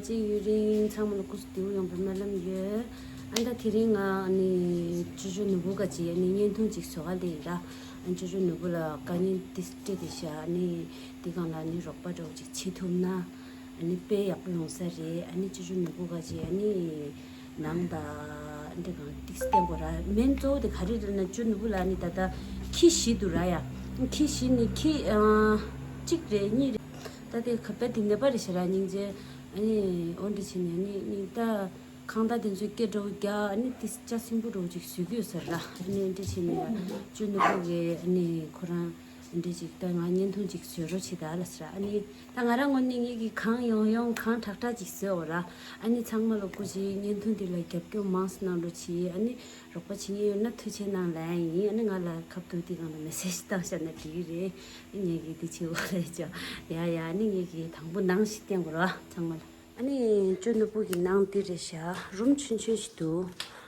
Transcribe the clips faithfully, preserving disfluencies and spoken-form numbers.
གཅིག་ཡུན་རིང་ཚང་མ་ལ་སྐུ་གཟུགས་བདེ་པོ་ཡོང་བའི་སྨོན་ལམ་ཡོད། ཨ་ད་དེ་རིང་ང་ནི་ཅོ་ཅོ་ནོར་བུ་ག་ཅིག་ནི་བརྙན་ཐུང་ཅིག་བཟོ་ག་སླེབས་ཡིན་ར། ཨ་ཅོ་ཅོ་ནོར་བུ་ལ་དཀའ་ངལ་ཏིས་སྤྲད་དེ་ཤ་ནི་དེ་གང་ལ་ནི་རོགས་པ་འདྲ་བོ་ཅིག་བྱེད་ཐུབ་ན་ཨ་ནི་དཔེ་ཡག་པོ་ཡོང་ས་རེད། ཨ་ནི་ཅོ་ཅོ་ནོར་བུ་ག་ཅིག་ནི་ནང་ད་འདི་གང་ཏིས་བསྟན་དགོས་ར། མིན་གཙོ་བོ་དེ་ག་རེ་རེད་ན་ཅོ་ནོར་བུ་ལ་ནི་ད་ད་ཁྱི་བཞི་འདུག་ར་ཡ། ཁྱི་བཞི་ནི་ཁྱི་ཨ་གཅིག་རེད་གཉིས་རེད། ད་དེ་ཁ་པད་དེ་ནད་པ་རེད་ཤ་ར་སྙིང་རྗེ། ཨ་ནི་འོ་འདྲ་བྱས་ནས་ནི་ནི་ད་ཁང་བདག་དེ་ཚོས་སྐད་འདྲ་བོ་རྒྱག་ཨ་ནི་དེ་ལྕགས་སྲིན་པོ་འདྲ་བོ་ཅིག་བཟོས་ཀྱི་ཡོད་ས་རེད་ལ། ཨ་ནི་འདྲ་བྱས་ནས་ཅོ་ནོར་བུ་གིས་ཨ་ནི་ཁོ་རང་འདྲ་ཅིག་ད་ང་བརྙན་ཐུང་ཅིག་བཟོ་རོགས་བྱེད་ད་ལབ་ས་རེད། ཨ་ནི་ད་ང་རང་ངོས་ནས་ངེད་ཀྱིས་གང་ཡོང་ཡོང་གང་དྲག་དྲག་ཅིག་བཟོས་འོ་ར། ཨ་ནི་ཚང་མ་ལ་སྐུ་མཁྱེན། བརྙན་ཐུང་འདི་ལ་རྒྱབ་སྐྱོར་མང་ཙམ་གནང་རོགས་གྱིས། ཨ་ནི་རོགས་པ་བྱེད་མཁན་ཡོད་ན་ཐུགས་རྗེ་ཆེ་གནང་ལབ་ཡ་ཡིན། ཨ་ནི་ང་ལ་ཁ་ཐུག་དེ་སྒང་ལ་མེ་སེ་ཇི་བཏང་བཞག་ན་འགྲིག་གི་རེད། ངེད་ཀྱིས་འདི་བྱེད་འོ་ལབ་ཅོ། ཡ་ཡ། ཨ་ནི་ངེད་ཀྱིས་དང་པོ་ནང་ཞིག་བསྟན་དགོས་ར་ཚང་མ་ལ། ཨ་ནི་ཅོ་ནོར་བུ་གི་ནང་འདི་རེད་ཤག་རུམ་ཆུང་ཆུང་ཞིག་འདུག་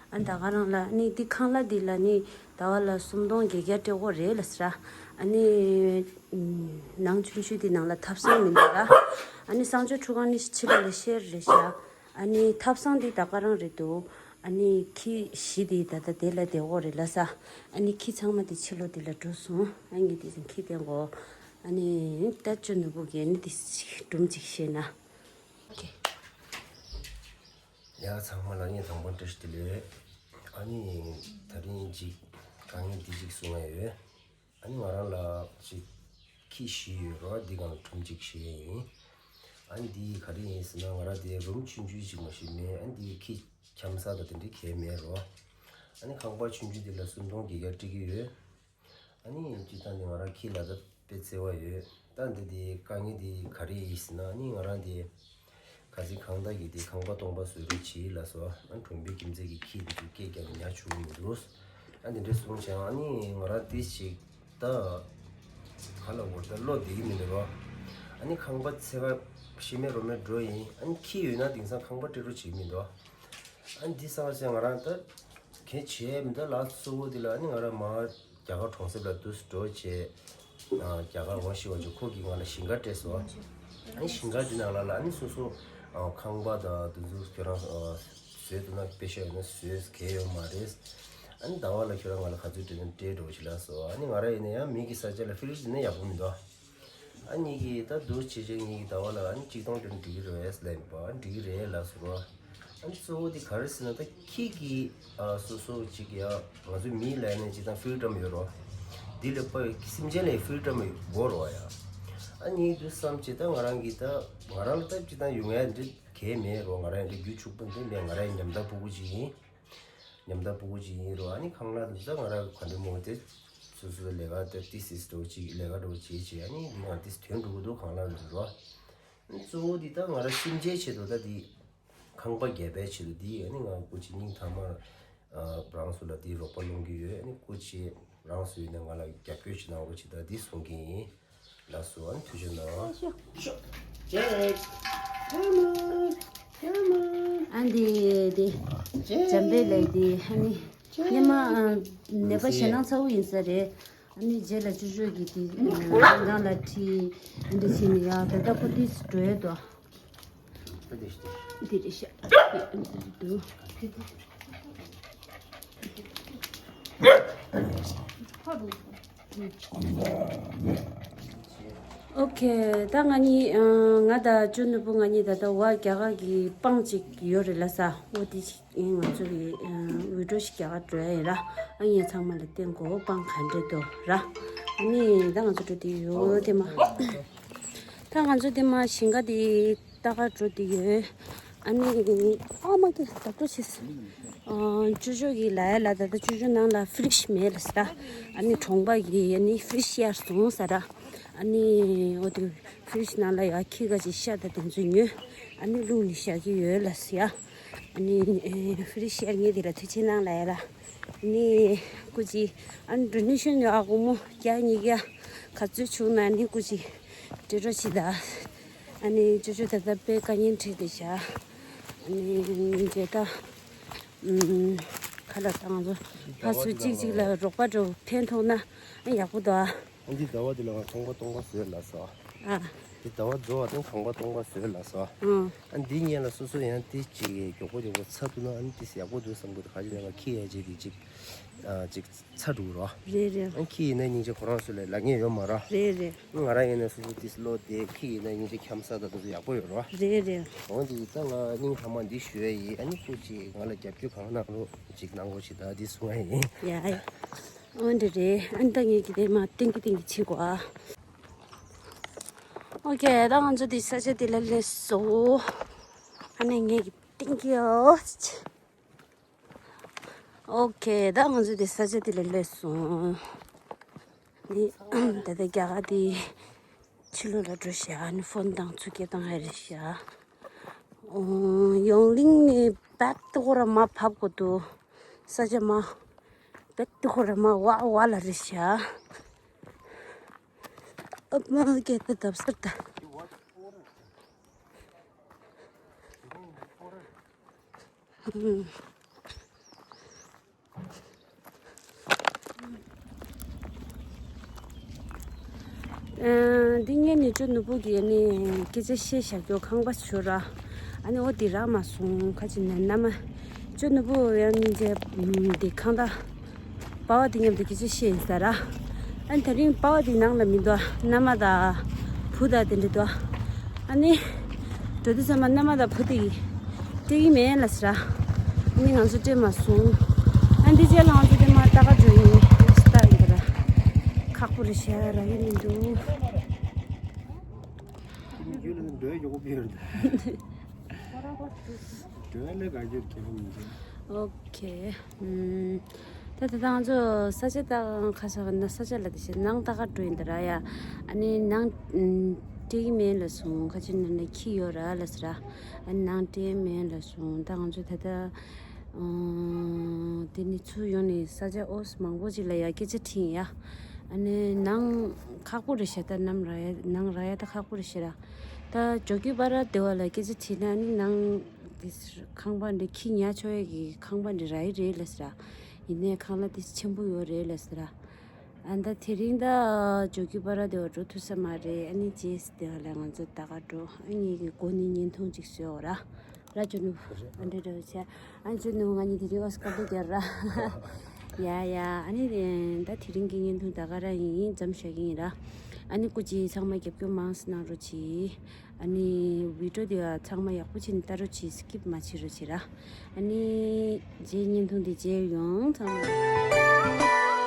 ཨ་ད་ག་རང་ལ་ཨ་ནི་འདི་ཁང་གླ་འདི་ལ་ནི་ཟླ་བ་ལ་སུམ་སྟོང་བརྒྱད་བརྒྱ་སྤྲད་དགོས་རེད་ལབ་ས་ར། ཨ་ནི་ནང་ཆུང་ཆུང་འདི་ནང་ལ་ཐབ་ཚང་མི་འདུག་ར། ཨ་ནི་གསང་སྤྱོད་ཁྲུས་ཁང་ནི་ཕྱི་ལོགས་ལ་ཤར་རེད་ཤག་ཨ་ནི་ཐབ་ཚང་འདི་ད་ག་རང་རེད་འདུག་ཨ་ནི་ཁྱི་བཞི་འདི་ད་ལྟ་དེ་ལ་བསྡད་དགོས་རེད་ལབ་ས། ཨ་ནི་ཁྱི་ཚང་མ་འདི་ཕྱི་ལོགས་འདི་ལ་འགྲོ་སོང་། ཨ་ངས་འདི་ཁྱི་བསྟན་དགོས། ཨ་ནི་ད་ཅོ་ནོར་བུ་གིས་ཨ་ནི་འདི་སྒྲུང་ཅིག་བཤད་ན། ཡ་ཚང་མ་ལ་ངས་དང་པོ་བཀྲ་ཤིས་བདེ་ལེགས། ཨ་ནི་ད་རིང་ཅིག་དཀའ་ངལ་འདི་ཅིག་བཟོ་ཡ་ཡོད། ཨ་ནི་ང་རང་ལ་ཅིག་ཁྱི་བཞི་ཡོད་རོ། འདི་སྒང་ལ་སྒྲུང་ཅིག་བཤད་ཡ་ཡིན། ཨ་ནི་འདི་ག་རེ་ཡིན་ཟེར་ན་ང་རང་དེ་རུམ་ཆུང་ཆུང་ཅིག་མ་ཞིག་མེད། ཨ་ནི་འདི་ཁྱི་འཁྱམ་ས་དང་དེ་འདྲའི་གས་མེད་རོ། ཨ་ནི་ཁང་པ་ཆུང་ཆུང་འདི་ལ་སུམ་སྟོང་བརྒྱད་བརྒྱ་སྤྲད་ཀྱི་ཡོད། ཨ་ནི་སྤྱིར་བཏང་ནི་ང་རང་ཁྱི་ལ་ད་དཔེ་བརྩེ་བ་ཡོད། ད་འདི་དེ་དཀའ་ངལ་དེ་ག་རེ་ཡིན་ཟེར་ན་ཨ་ནི་ང་རང་དེ་ག་ཚོད་ཁང་བདག་གིས་དེ་ཁང་པ་སྟོང་པ་བཟོ་རོགས་བྱེད་ལབ་སོང་། ཨ་གྲོང་པའི་ཁྱིམ་མཚེས་ཀྱི་ཁྱི་དེ་ཚོ་སྐད་རྒྱག་ནས་ཉར་ཆུག་གི་མི་འདུག་ཨ་འདི་འདྲ་གསུངས་བྱས་ཨ་ནི་ང་རང་དེ་ཞིག་ད་ག་ལ་བོར་ད་བློ་བདེ་གི་མི་འདུག་རོ། ཨ་ནི་ཁང་པ་ཚད་པ་ཤི་མེད་རོ་མེད་འགྲོ་ཡིན། ཨ་ནི་ཁྱི་ཡོད་ན་དེང་སང་ཁང་པ་སྤྲད་རོགས་བྱེད་ཀྱི་མི་འདུག་ཨ་ནི་འདི་བསམ་བྱས་ང་རང་ད་གས་བྱས་མི་འདུག་ལགས་གཙོ་བོ་འདི་ལ་ཨ་ནི་ང་རང་མ་རྒྱ་གར་གྲོང་གསེབ་ལ་འདུག་སེ་འགྲོ་བྱས། ཨ་རྒྱ་གར་འོང་ཤི་བ་ཅིག་ཁོ་གིས་ང་ལ་ཞིང་ཁ་སྤྲད་སོང་། ཨ་ནི་ཞིང་ཁ་འདི་ནང་ལ་ལ་ཨ་ནི་སོ་སོ་ཨ་ཁང་པ་དང་དེ་ཚོ་ཁྱོད་རང་ཨ་བཟོས་འདུག་ན་པེ་ཤ་ཡོད་ན་བཟོས། གས་ཡོད་མ་རེད། ཨ་ནི་ཟླ་བ་ལ་ཁྱོད་རང་ང་ལ་ག་ཚོད་སྤྲད་ན་སྤྲད་འགྲོ་ཞིག་ལབ་སོང་། ཨ་ནི་ང་རང་ཡིན་ན་ཡང་མི་གི་ས་ཆ་ལ་ཕི་རིཇ་འདི་ནས་ཡག་པོ་མི་འདུག་ཨ་ནི་གིས་ད་འདུག་བྱས་བྱས་ངེད་ཀྱི་ཟླ་བ་ལ་ཨ་ནི་གཅིག་སྟོང་སྤྲད་ན་འགྲིག་གི་རེད་ལབ་པ། འགྲིག་གི་རེད་ལབ་སོང་རོ། ཨ་ནི་གཙོ་བོ་དེ་ག་རེ་ཟེར་ན་ད་ཁྱི་གི་ཨ་སོ་སོ་ཅིག་ཡ་ང་ཚོ་མི་ལ་ནས་ཅིག་དང་ཕི་རི་ཌམ་ཡོད་རོ། འདི་ལས་པ་སེམས་ཅན་ལ་ཕི་རི་ཌམ་དགོས་རོ་ཡ། ཨ་ནི་འདུག་བསམ་བྱས་ད་ང་རང་གིས་ད་ང་རང་ལ་ད་ཅིག་དང་ཡོང་ཡ་འདི་གས་མེད་རོ། ང་རང་ཡང་འདི་རྒྱུ་ཕྱུག་པོ་འདི་མེད། ང་རང་ཡང་ཉམ་ཐག་ཕྲུ་གུ་ཅིག་ཡིན། ཉམ་ཐག་ཕྲུ་གུ་ཅིག་ཡིན་རོ། ཨ་ནི་ཁང་གླ་འདི་ད་ང་རང་ག་འདྲ་མོ་དེ་སོ་སོ་ལས་ཀ་དེ་ཏི་སིས་འགྲོ་ཅིག་ལས་ཀ་འགྲོ་བྱེད་བྱེད། ཨ་ནི་འདི་ང་ཏི་སི་དོན་འགྲུབ་གི་འདུག་ཁང་གླ་འདི་རོ། གཙོ་བོ་འདི་ད་ང་རང་སེམས་ཅན་ཆེད་དུ་ད་འདི་ཁང་པ་རྒྱག་པའི་ཆེད་དུ་འདི་ཨ་ནི་ང་སྐུ་མཁྱེན་སྙིང་ཐག་མ་རང་སུ་ལ་འདི་རོགས་པ་སློང་གི་ཡོད། ཨ་ནི་སྐུ་མཁྱེན་རང་སུ་ཡིན་ན་ང་ལ་རྒྱབ་སྐྱོར་བྱེད་གནང་རོགས་བྱེད་ད་འདི་གསུང་གི་ཡིན། ལགས་སོ། ཨ་ནི་ཐུགས་རྗེ་གནང་། ཅེག་ཁམ་ཨོན་ཁམ་ཨོན། ཨ་འདི་འདི་ཅེག་འཇམ་དཔལ་ལགས་འདི་ཨ་ནི་ཅེག་སྔོན་མ་ཨ་ནད་པ་ཞེད་སྣང་ཚ་བོ་ཡིན་ས་རེད། ཨ་ནི་རྗེས་ལ་ཅོ་ཅོ་གིས་དེ་ཨ་རང་ལ་ཁྲིད་འདི་བྱས་ནས་ཡ་ད་ལྟ་ཁོ་དུས་སུ་འགྲོ་ཡས་དོ། འདི་རེད་ཤག་འདི་འདུག་ཨོ་ཁེ། ད་ང་གཉིས་ཨ་ང་དང་ཅོ་ནོར་བུ་ང་གཉིས་ད་ལྟ་བ་རྒྱ་གར་གྱི་སྤང་གཅིག་ཡོད་རེད་ལ་ས། འོ་དེ་ཅིག་ཨེ་ང་ཚོ་གི་ཨ་འུད་སྒྲོག་ཞིག་རྒྱག་ག་འགྲོ་ཡ་ཡིན་ར། ཨ་ངས་ཚང་མ་ལ་བསྟན་དགོས་སྤང་ག་འདྲ་འདུག་ར། ཨ་ནི་ད་ང་ཚོ་འགྲོ་དེ་ཡོད་དེ་མ། ད་ང་ཚོ་དེ་མ་ཞིང་ཁ་དེ་ལྟ་ག་འགྲོ་དེ་ཡོད། ཨ་ནི་ཨ་མ་གི་ད་འགྲོ་ཆེ་སི། ཨ་ཅོ་ཅོ་གི་ལ་ཡ་ལ་ད་ད་ཅོ་ཅོ་ནང་ལ་ཕི་རིཇ་མེད་ལ་ས། ཨ་ནི་གྲོང་པ་གི་ཨ་ནི་ཕི་རིཇ་ཤར་སོང་ས་ར། ཨ་ནི་འོ་དེ་ཕི་རིཇ་ནང་ལ་ཡ་ཁྱི་ག་ཅིག་ཤ་དང་དེ་ཚོ་ཉོས། ཨ་ནི་བླུགས་ནས་བཞག་གི་ཡོད་ལ་ཟེར་ཡ། ཨ་ནི་ཕི་རིཇ་ཤར་ངེས་དེ་ལ་ཐུགས་རྗེ་གནང་ལ་ཡ་ལ། ཨ་ནི་སྐུ་མཁྱེན་ཨ་ནི་ཌོ་ནེ་ཤན་ཡོད་ཨ་སྒོར་མོ་བརྒྱ་ཉིས་བརྒྱ་ག་ཚོད་བྱུང་ན་ཨ་ནི་སྐུ་མཁྱེན་སྤྲད་རོགས་བྱེད་ད། ཨ་ནི་ཅོ་ཅོ་ད་ལྟ་དཔེ་དཀའ་ངལ་འཕྲད་དེ་བཞག་ཨ་ནི་དེ་ད་ཁ་ལག་ད་ང་ཚོ་ཕར་ཚུར་གཅིག་གཅིག་ལ་རོགས་པ་འདྲ་བོ་ཕན་ཐོགས་ན་ཨ་ཡག་པོ་འདུག་ཨ། ཨ་འདི་ཟླ་བ་འདི་ལ་ང་ཚོང་པ་སྟོང་པ་བཟོས་ལ་ས། ཨ། དེ་ཟླ་བ་རྫོགས་པ་དང་ཁང་པ་སྟོང་པ་བཟོས་ལ་སོ། ཨང་། ཨ་འདི་སྔོན་ལ་སོ་སོ་ཡང་དེ་ཅིག་མགྱོགས་པོ་མགྱོགས་པོ་ཚ་ཐུབ་ན་ཨ་ནི་དེ་ཡག་པོ་འདུག་བསམ་གི་འདུག་ག་ཅི་ལས་ང་ཁྱི་ཡ་ཅིག་གི་ཅིག་ཨ་ཅིག་ཚ་འགྲོ་རོ། རེད་རེད། ཨ་ཁྱི་ཡིན་ན་སྙིང་རྗེ་ཁོ་རང་ཚོ་ལ་ལབ་མཁན་ཡོད་མ་རེད། རེད་རེད། ང་རང་ཡིན་ན་སོ་སོ་དེ་བློ་བདེ། ཁྱི་ཡིན་ན་སྙིང་རྗེ་འཁྱམ་ས་དང་དེ་ཚོ་ཡག་པོ་ཡོད་རོ། རེད་རེད། འོ་འདི་ད་ང་སྙིང་ཐག་མ་འདི་ཞུ་ཡ་ཡིན། ཨ་ནི་སྐུ་ཅིག་ང་ལ་རྒྱབ་སྐྱོར་གང་གནང་རོགས་ཅིག་གནང་དགོས་ཤིག་ད་འདི་གསུང་ཡ་ཡིན། ཡ་ཡ། འོ་འདི་རེད། ཨ་ནི་ད་ངས་ཀྱི་དེ་མ་ཏིང་གི་ཏིང་གི་བྱེད་དགོས་ཨ། ཨོ་ཁེ། ད་ང་ཚོ་འདི་ས་ཆ་འདི་ལ་སླེབས་སོང་། ཨ་ནི་ངས་ཀྱི་ཏིང་གི་ཨོ། ཨོ་ཁེ། ད་ང་ཚོ་འདི་ས་ཆ་འདི་ལ་སླེབས་སོང་། ནི་ད་ལྟ་རྒྱ་གར་འདི་ཕྱི་ལོགས་ལ་འགྲོ་ཤག་ཨ་ནི་ཕོན་བཏང་ཚུར་སྐྱེལ་བཏང་ཡ་རེད་ཤག་ཨོ། ཡོང་གླིང་ནས་བེད་ཏི་ཁོ་ར་མ་བབས་གོ་འདུག་ས་ཆ་མ་བེད་ཏི་ཁོ་ར་མ་ཝ་ཝ་ལ་རེད་ཤག་ཨ་མ་སྐད་ད་བརྡབ་སར་ད། འདི་ངས་ནི་ཅོ་ནུ་བུ་གི་ནི་སྐད་ཆ་བཤད་བཞག་རྒྱུ་ཁང་པ་ཞུ་ར། ཨ་ནི་འོ་འདི་རག་མ་སོང་། ཁ་ཅིག་ནས་མནའ་མ་ཅོ་ནུ་བུ་ཡང་ནི་རྗེ་འདི་ཁང་ད། པ་བ་དེ་མཉམ་དུ་སྐད་ཆ་བཤད་ཡིན་ཟེར་ར། ཨ་ནི་དེ་རིང་པ་བ་དེ་ནང་ལ་མི་འདུག་མནའ་མ་དང་བུ་དང་དེ་འདྲ་འདུག་ཨ་ནི་འགྲོ་དུས་ཙམ་པ་མནའ་མ་དང་བུ་དེ་སྤྲད་ཀྱི་མེད་ལབ་ཟེར་ར། ཨ་ནི་ང་ཚོ་སྤྲད་མ་སོང་། ཨ་ནི་དེ་རྗེས་ལ་ང་ཚོ་དེ་མར་ལྟ་ག་འགྲོ་ཡིན། ལྟ་ཡིན་པ་ར། ཁག་པོ་རེད་ཤག་རག་གི་མི་འདུག་ཁྱེད་ནི་རྒྱུད་ལ་འགྲོ་ཡ་མགྱོགས་པོ་ཕེབས་ཡོད་རེད། འགྲོ་ཡ་ལས་ག་རྒྱུར་ཁྱད་པར་མི་འདུག་ཨོ་ཁེ། ཨུམ། ད་ད་ལྟ་ང་ཚོ་ས་ཆ་ད་ཁ་ས་ན་ས་ཆ་ལ་དེ་བཞིན་ནང་ལྟ་ག་འགྲོ་ཡིན་ད་ར་ཡ། ཨ་ནི་ནང་ཨུམ་སྤྲད་ཀྱི་མེད་ལབ་སོང་། ཁ་ཅིག་ནང་ན་ཁྱི་ཡོད་ར་ལབ་ཟེར་ར། ཨ་ནི་ནང་སྤྲད་མེད་ལབ་སོང་། ད་ང་ཚོ་ད་ལྟ་ཨུམ་དེ་ནི་ཚུར་ཡོང་ནས་ས་ཆ་ཨོ་སི་མང་པོ་ཅིག་ལ་ཡ་སྐད་ཆ་དྲིས་ཡ། ཨ་ནི་ནང་ཁག་པོ་རེད་ཤག་ད་ནམ་ར་ཡ་ནང་ར་ཡ་ད་ཁག་པོ་རེད་ཤག་ར། ད་ཇོ་ཀི་པ་ར་སྡེ་བ་ལ་སྐད་ཆ་དྲིས་ན་ནི་ནང་དེ་ཁང་པ་འདི་ཁྱི་ཉལ་ཆོག་ཡས་ཀྱི་ཁང་པ་འདི་ར་ཡི་རེད་ལབ་ཟེར་ར། ཡིན་ནའི་ཁང་གླ་དེ་ཆེན་པོ་ཡོད་རེད་ལབ་ཟེར་ར། ཨ་ད་དེ་རིང་ད་ཇོ་ཀི་པ་ར་སྡེ་བ་འགྲོ་ཐུབ་ས་མ་རེད། ཨ་ནི་རྗེས་སུ་སྡེ་བ་ལ་ང་ཚོ་ད་ག་འགྲོ། ཨ་ངེད་ཀྱི་སྒོ་ནས་བརྙན་ཐུང་ཅིག་བཟོས་འོ་ར། ར་ཅོ་ནུ་ཨ་འདྲ་འདྲ་བྱས། ཨ་ཅོ་ནུ་ང་གཉིས་དེ་རིང་ཨོ་སི་ཀར་དུ་རྒྱལ་ར། ཡ་ཡ། ཨ་ནི་ད་དེ་རིང་གི་བརྙན་ཐུང་ད་ག་རང་ཡིན། མཚམས་བཞག་གི་ཡིན་ར། ཨ་ནི་སྐུ་མཁྱེན་ཚང་མ་རྒྱབ་སྐྱོར་མང་ཙམ་གནང་རོགས་གྱིས། ཨ་ནི་བི་ཌི་ཡོ་དེ་ཚང་མ་ཡག་པོ་བྱས་ནས་ལྟ་རོགས་གྱིས། སི་ཀིབ་མ་བྱེད་རོགས་གྱིས་ར། ཨ་ནི་རྗེས་བརྙན་ཐུང་དེ་མཇལ་ཡོང་། ཚང་མ།